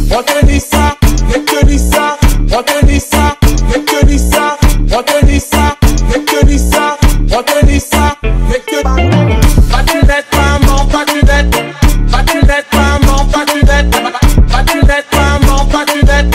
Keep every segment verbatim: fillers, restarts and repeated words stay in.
Vandredi sa, merkredi sa, vandredi sa, merkredi sa, vandredi sa, merkredi sa, vandredi sa, merkredi. Pa ti let, maman, pa ti let. Pa ti let, maman, pa ti let. Pa ti let, maman, pa ti let.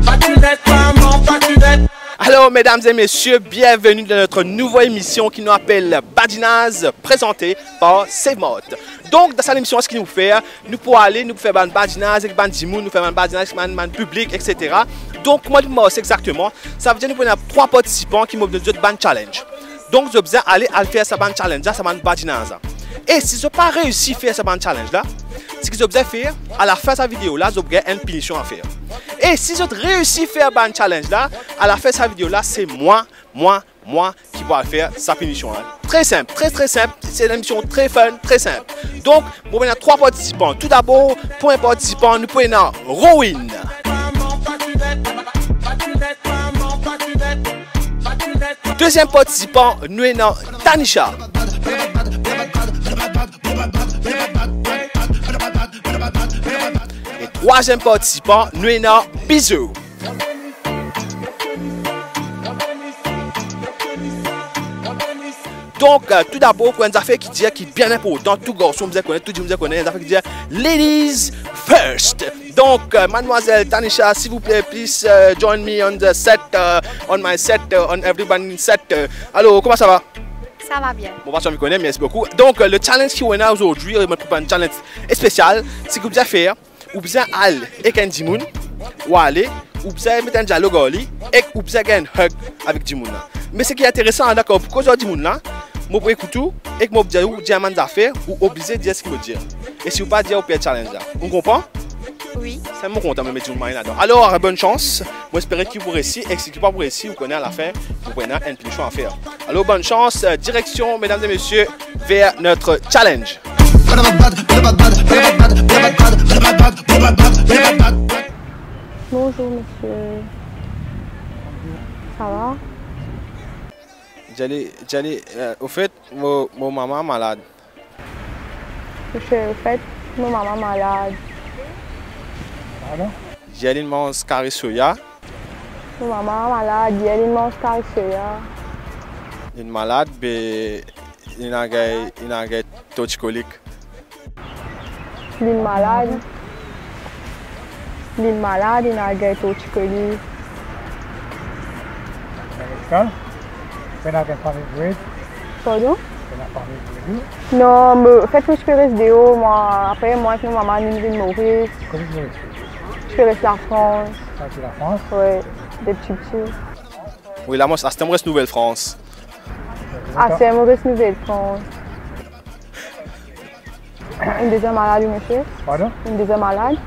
Pa ti let, maman, pa ti let. Alors, mesdames et messieurs, bienvenue dans notre nouvelle émission qui nous appelle Badinaz, présentée par Save Mart. Donk, dan sa lemision, seki nou pou fer, nou pou ale, nou pou fer bann badinaz ek bann dimoun, nou fer bann badinaz ek bann, bann piblik, et cetera. Donk, kouma li pou marse exakteman? Savedir nou pou ena trwa partisipan ki mo donn zot bann challenge. Donk, zot bizin ale, al fer sa bann challenge la, sa bann badinaz la. E si zot pa reisi fer sa bann challenge la, seki zot bizin fer, alafin sa video la, zot pou gagn enn pinision a fer. E si zot reisi fer bann challenge la, alafin sa video la, se mwa, mwa, mwa ki pou al fer sa pinision la. Tre sinp, tre, tre sinp. Se enn lemision tre fun, tre sinp. Donk, mo pou ena trwa partisipan. Toudabor, premie partisipan, nou pou ena Rowin. Deziem partisipan, nou ena Tanisha. E trwaziem partisipan, nou ena Bizou. Donk, euh, toudabor, pou enn zafer ki dir, ki bien inportan, tou garson bizin kone, tou dimoun bizin kone, enn zafer ki dir, ladies first. Donk, euh, mademoiselle Tanisha, s'il vous plaît, please, euh, join me on the set, euh, on my set, euh, on everyone set, euh. Alor, kouma sa va? Ça va bien. Bon, pa ti anvi kone, mersi boukou. Donk, euh, le challenge ki ou ena azordi, euh, mo prepar enn challenge espesial, seki ou bizin fer, ou bizin al ek enn dimoun, ou ale, ou bizin met enn dialog ar li, ek ou bizin gagn enn hug avek dimoun la. Me seki interesan, dakor, pou koz ar dimoun la, mo pou ekout ou, ek mo pou dir ou, dir bann zafer, ou oblize dir seki mo dir. E si ou pa dir, ou perd challenge la. Ou konpran? Oui. Sa mo kontan, me met dimoun mwayin ladan. Alor, bonne chance. Mo espere ki pou reisi, e seki pa pou reisi, ou kone alafin, ou pou ena enn pinision a fer. Alor, bonne chance, euh, direction, mesdames et messieurs, vers notre challenge. Bonjour, monsieur. Ça va? Jali, Jali, euh, au fait, mo, mo mama malad. Monsieur, au fait, mo mama malad. Pardon? Jali, manz kari soya. Mo mama malad, yer linn manz kari soya. Linn malad, be, linn al gagn, linn al gagn tortikolik. Linn malad. Linn malad, linn al gagn tortikolik. Lopital? Pena gagn fami bred? Pardon? Pena fami bred? Non, me, anfet, mo ti pe res deor, mwa. Apre, mwa ek mo mama, nou vinn Moris. Kouma Moris? Ti pe res Lafrans. Ah, ti Lafrans? Wi, depi pti. Wi, la, mwa, aster mo res Nouvel Frans. Aster mo res Nouvel Frans. Inn deziem malad, wi, misie. Pardon? Inn deziem malad.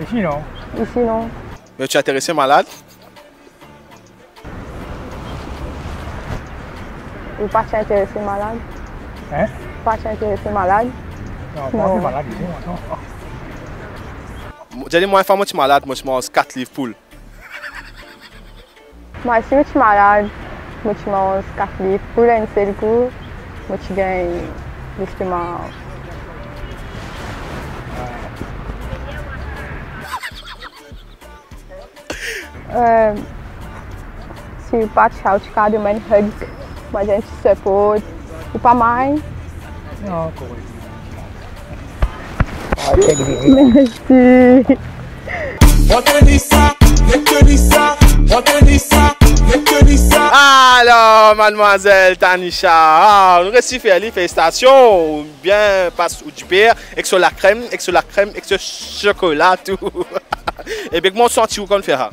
Isi, non? Isi, non. Me ou ti interese malad? Ou pa ti interese malad? Hein? Pa ti interese malad? Non, pa ti malad isi, non. Mo, dir li mwa, enn fwa mo ti malad, mo ti manz kat liv poul. Mwa osi mo ti malad, mo ti manz kat liv poul enn sel kou, mo ti gagn lestoma. Euh, si ou pa ti sa, ou ti kav donn mwa enn hug, mwa dir enn ti support, ou pa mind? Non, korek. Mersi. Vandredi sa, merkredi sa, vandredi sa, merkredi sa. Alor, madmwazel Tanisha, ah, nou resi fer li, felisitasion, ou bien pas ou diper, ek so lakrem, ek so lakrem, ek so sokola tou. Ebien, kouma ou santi ou kan fer sa?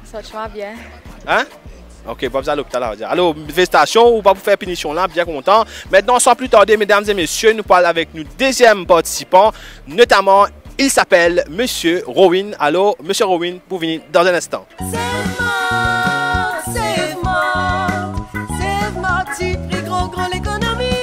Santi mwa bien. Hein? Ok, pa bizin al lopital, sa ve dir. Alor, felisitasion, ou pa pou fer pinision la, bien kontan. Maintenant, sans plus tarder, mesdames et messieurs, nou pou al avek nou deziem partisipan, notamment, il s'appelle Monsieur Rowin. Alor, Monsieur Rowin, pou vini dans un instant. Save Mart, Save Mart, Save Mart, ti pri gran gran lekonomi.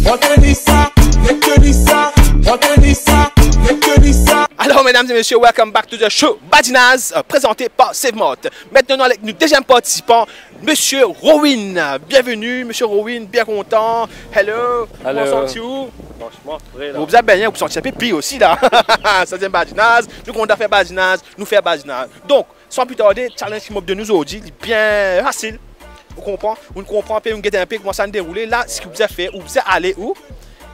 Vandredi sa, merkredi sa, vandredi sa, merkredi sa. Alors, mesdames et messieurs, welcome back to the show Badinaz, euh, présenté par Save Mart. Maintenant, nou avek nou deziem partisipan, Monsieur Rowin. Bienvenue, Monsieur Rowin, bien kontan. Hello, kouma santi ou? Fransman, vre la. Ou bizin bengne, ou santi enpe pir osi la. Sa se badinaz, nou kontan fer badinaz, nou fer badinaz. Donk, san pli tarde, challenge ki mo pou donn nou zordi, li bien fasil. Ou konpran? Ou konpran enpe, ou get enpe kouma sa deroule. La, seki ou bizin fer, ou bizin ale ou,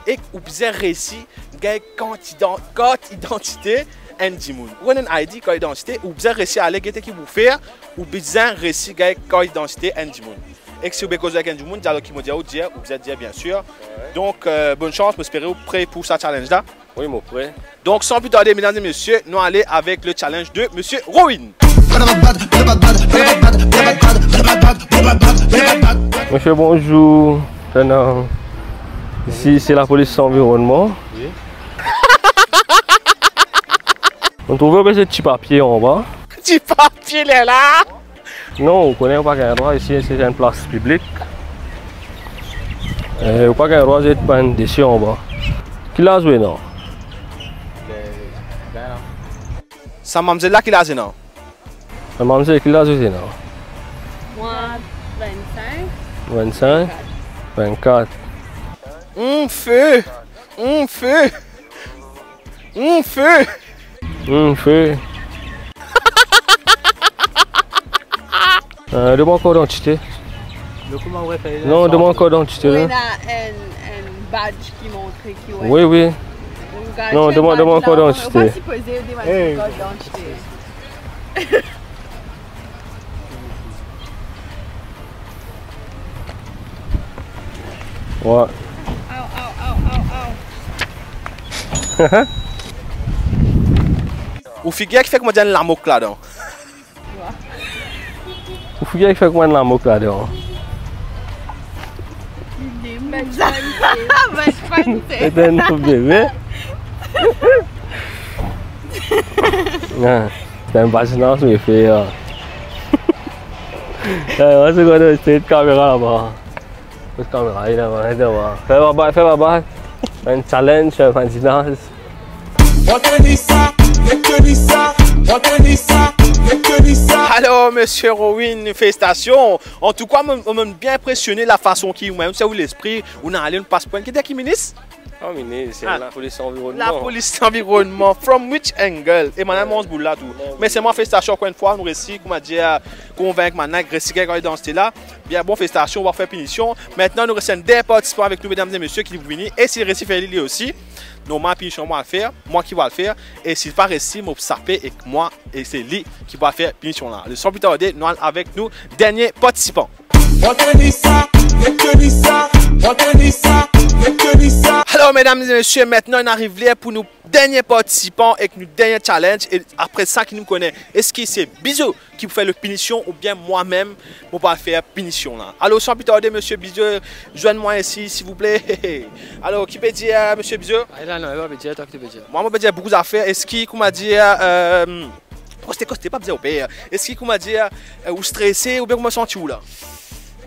e ou bizin resi gagn kart idan-, kart idantite enn dimoun. Ou ena enn I D, kart idantite, ou bizin resi ale gete ki pou fer, ou bizin resi gagn kart idantite enn dimoun. Ek si ou pe koz avek enn dimoun, dialog ki mo dir ou dir, ou bizin dir, bien sir. Donk, euh, bonn sans, mo espere ou pre pou sa challenge la. Wi, mo pre. Donk, san pli tarde, medam e mesie, nou ale avek le challenge de Misie Rowin. Misie, bonzour. Isi, se lapolis lanvironnman. Wi. Mo trouve ou pe zet ti papie anba. Ti papie, lerla. Non, ou kone ou pa gagn drwa, isi se enn plas piblik. Eh, ou pa gagn drwa zet bann desi anba. Ki laz ou ena? Sa mamzel la, ki laz ena? Sa mamzel, ki laz ou ena? Mwa, vennsenk. Vennsenk? Vennkat. Hum, feu! Hum, feu! Hum, feu! Hum, feu! Euh, donn mwa kart didantite. Non, donn mwa kart didantite la. Ou ena enn, enn badge ki montre ki ou ena. Wi, wi. Non, donn mwa, donn mwa kart didantite. Ou pa sipoze demann kart didantite. Wi. Aw, aw, aw, aw, aw. Ou figir ki fer kouma dir enn lamok ladan. Ou figir ki fer kouma enn lamok ladan. Ete enn troup bebe. Ah, se enn badinaz mo fer, ah. Eh, mwa, se kwa, se kamera laba. Kot kamera la, laba, laba. Fer babay, fer babay. Enn challenge, fer badinaz. Alor, Misie Rowin, felisitasion. Antouka, mo, mo, mo bien inpresione lafason ki ou mem, se ou lespri, ou ena ale, ou pas pran. Ki te ki minis? Non, minis, se lapolis lanvironnman. Lapolis lanvironnman. From which angle? E bann la manz boul la tou. Non. Me selman felisitasion ankor enn fwa, nou resi, kouma dir, konvink bann la, resi gagn kart didantite la. Bien bon, felisitasion, ou va fer pinision. Aster nou res enn dernie partisipan avek nou, medam e mesie, ki pou vini. E si li resi fer li, li osi, normal, pinision mwa al fer, mwa ki pou al fer. E si li pa resi, mo pou sape ek mwa, e se li ki pou al fer pinision la. Alor, san pli tarde, nou al avek nou dernie partisipan. Alor, medam e mesie, aster nou ariv ler pou nou dernie partisipan ek nou dernie challenge. E apre sa, ki nou kone, eski se Bizou ki pou fer le pinision oubien mwa mem, mo pou al fer pinision la. Alor, san pli tarde, Misie Bizou, zwenn mwa isi, silvouple. Alor, ki pe dir, Misie Bizou? Ah, la, non, pa pe dir, twa ki to pe dir. Mwa, mo pe dir boukou zafer. Eski, kouma dir, euh, koste, koste, pa bizin ou per. Eski, kouma dir, euh, ou strese oubien kouma santi ou la?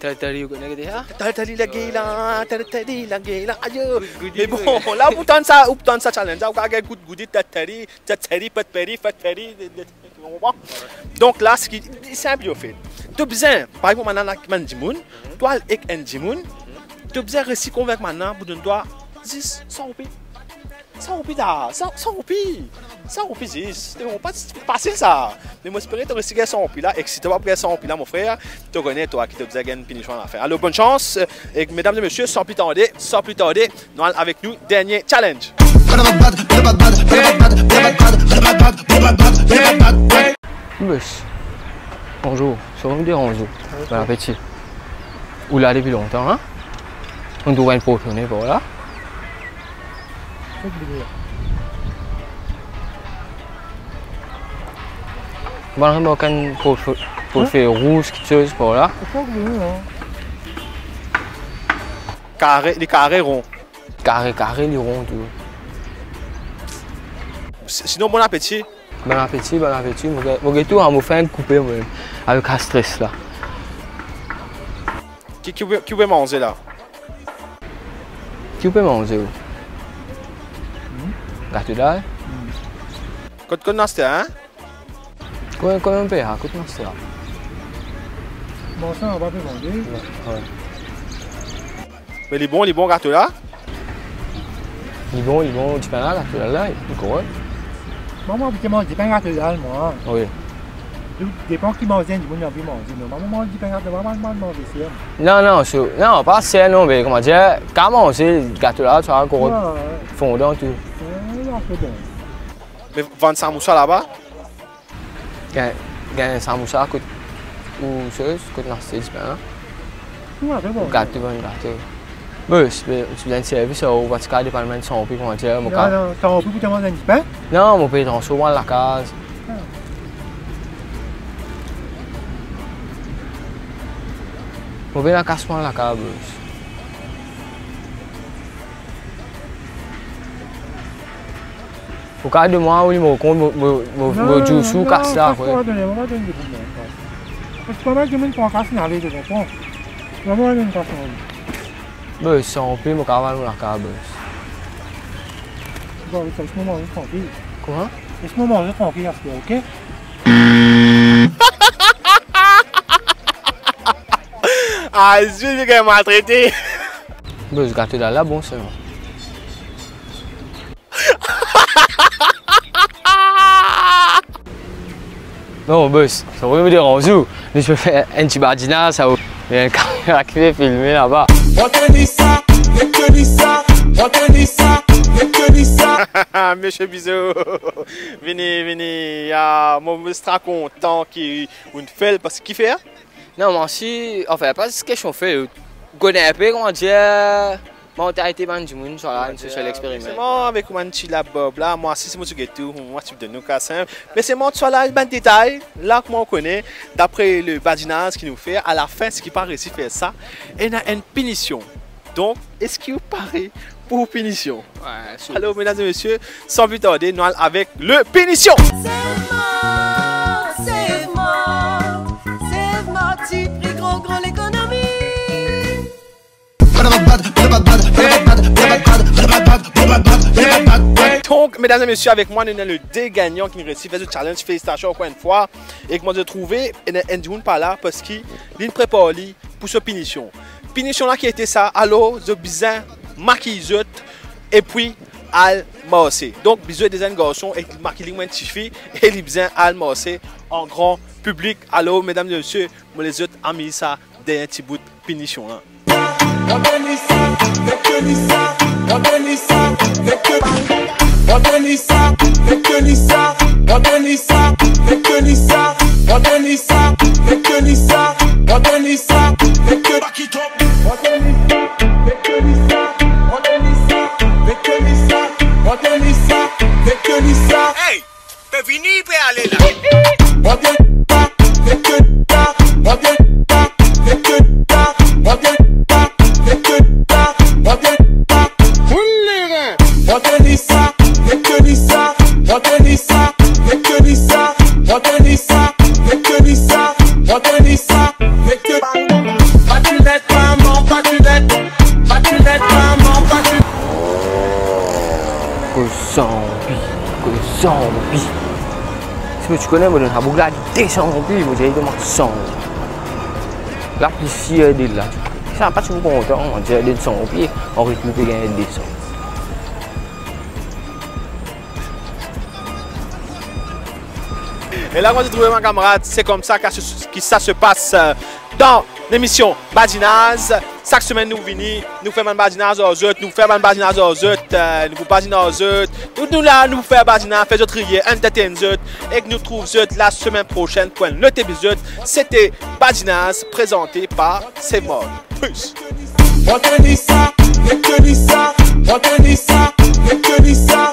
Tali, tali, ou kone ki sa? Tali, tali, lagey la, tali, tali, lagey la, ayo. Goudi, goudi. Me bon, la, ou pou tann sa, ou pou tann sa challenge la, ou kapav gagn kout goudi, tali, tali, tali, pat peri, fat peri, de, de, de, ou konpran? Donk la, seki, li sinp, li, anfet. To bizin, parey kouma bann la, bann dimoun, twa al ek enn dimoun, to bizin resi konvink bann la pou donn twa zis san roupi. San roupi la, san, san roupi. San roupi zis. Te konpran? Fasil sa. Me mo espere to resi gagn san roupi la, ek si to pa gagn san roupi la, mo frer, to kone twa ki to bizin gagn pinision alafin. Alor, bonn sans, e medam e mesie, san pli tarde, san pli tarde, nou al avek nou dernie challenge. Bos, bonzour. Sa va, mo deranz ou? Bon apeti. Ou la depi lontan, hein? Ou trouv enn portmone par la? Mo remark enn portfe-, portfey rouz, kiksoz par la. Kare, li kare, ron? Kare, kare, li ron tou. Si-, sinon, bon apeti. Bon apeti, bon apeti. Mo ge-, mo get tou, mo fer enn koupe, mwa, avek sa stres la. Ki, ki ou pe, ki ou pe manze la? Ki ou pe manze, ou? Hmm? Gato dal? Hmm. Kot, kot nou aste, hein? Kot, kot nou pe, ah, kot nou aste, ah? Bon, sa, nou pa pe vande. Wi, wi. Me li bon, li bon gato la? Li bon, li bon, dipin la, gato la, li korek. Mwa, mwa, abitye manz dipin, gato la, mwa. Wi. Depan ki manze, dimoun anvi manze. Non, mwa, mwa, manz dipin, gato la, mwa, mwa, mwa, manze, sir. Non, non, so, non, pa ser non, me kouma dir, kan manze, gato la, sa korek. Wi, wi. Fondan tou. Wi, wi, se bon. Me vann samousa laba? Gagn, gagn samousa kot ou soz, kot nou aste dipin la. Wi, se bon. Gato, bann gato. Bos, be, ou ti bizin servi sa, ou pa ti kav depann bann san roupi, kouma dir, mo... Non, kav, non, san roupi pou to manz enn dipin? Non, mo pey transpor, mo al lakaz. Ah. Mo pey lakaz, mo al lakaz, bos. Ou kav donn mwa ou limero kont, mo, mo, mo, mo dir ou kas la, non, non, kas apre. Mo pa donn, mo pa donn dimoun kas. Parski pa mal dimoun pran kas, inn ale, to konpran? Mo pa donn kas, non. Bos, san roupi, mo kav al mo lakaz, bos. Bon, les mo manze trankil. Kouma? Les mo manze trankil, aster, ok? Ah, zis li gagn maltrete. Bos, gato la, la bon selman. Non, bos, sa pa pou deranz ou. Nou ti pe fer enn ti badinaz, sa, enn kamera ki pe filme laba. Anthony sa, Anthony sa, Anthony sa, Anthony sa. Misie Bizo, vini, vini. Ah, mo, mo extra kontan ki ou'nn fer, parski ki fer? Non, mwa si, anfin, pa zis kestion fer, kone inpe, kouma dir, mantalite bann dimoun, swa la, enn sosial eksperimant. Selman avek ou bann ti labarb la, mwa si, si mo ti get ou, mwa ti donn ou kas, hein. Me selman, swa la, bann detay la, kouma ou kone, dapre le badinaz ki nou fer, alafin, seki pa reysi fer sa, ena enn pinision. Donk, eski ou pare pou pinision? Wi, sir. Alor, medam e mesie, san pli tarde, nou al avek le pinision. Save Mart, Save Mart, Save Mart, ti pri gran, gran lekonomi. Donk, medam e mesie, avek mwa, nou ena le de gagnan ki reysi fer so challenge. Felisitasion ankor enn fwa. E kouma zot trouve, ena enn dimoun pa la, parski li'nn prepar li pou so pinision. Pinision la ki ete sa, alor, zot bizin makiy zot, epi al marse. Donk, bizin de zenn garson, e makiy li kouma enn tifi, e li bizin al marse an gran piblik. Alor, medam e mesie, mo les zot amiz sa deryer enn ti bout pinision la. Hey! Pe vini, pe ale la. Koz sanbi, koz sanbi. Si mo ti kone, mo donn sa boug la de san roupi, mo dir li donn mwa san roupi. La pli fier de la. Sa pa ti pou kontan, mo dir de san roupi, an retou, li pe gagn de san. E la, kouma zot trouve, bann kamarad, se koumsa ki sa, ki sa se pas, euh, dan lemision Badinaz. Sak semenn nou vini, nou fer bann badinaz ar zot, nou fer bann badinaz ar zot, euh, nou pou badin ar zot. Nou, nou la, nou fer badinaz, fer zot riye, entertain zot, ek nou trouv zot la semenn prosenn pou enn lot epizod. Sete Badinaz, prezante par Save Mart. Peace. Anthony sa, Anthony sa, Anthony sa, Anthony sa.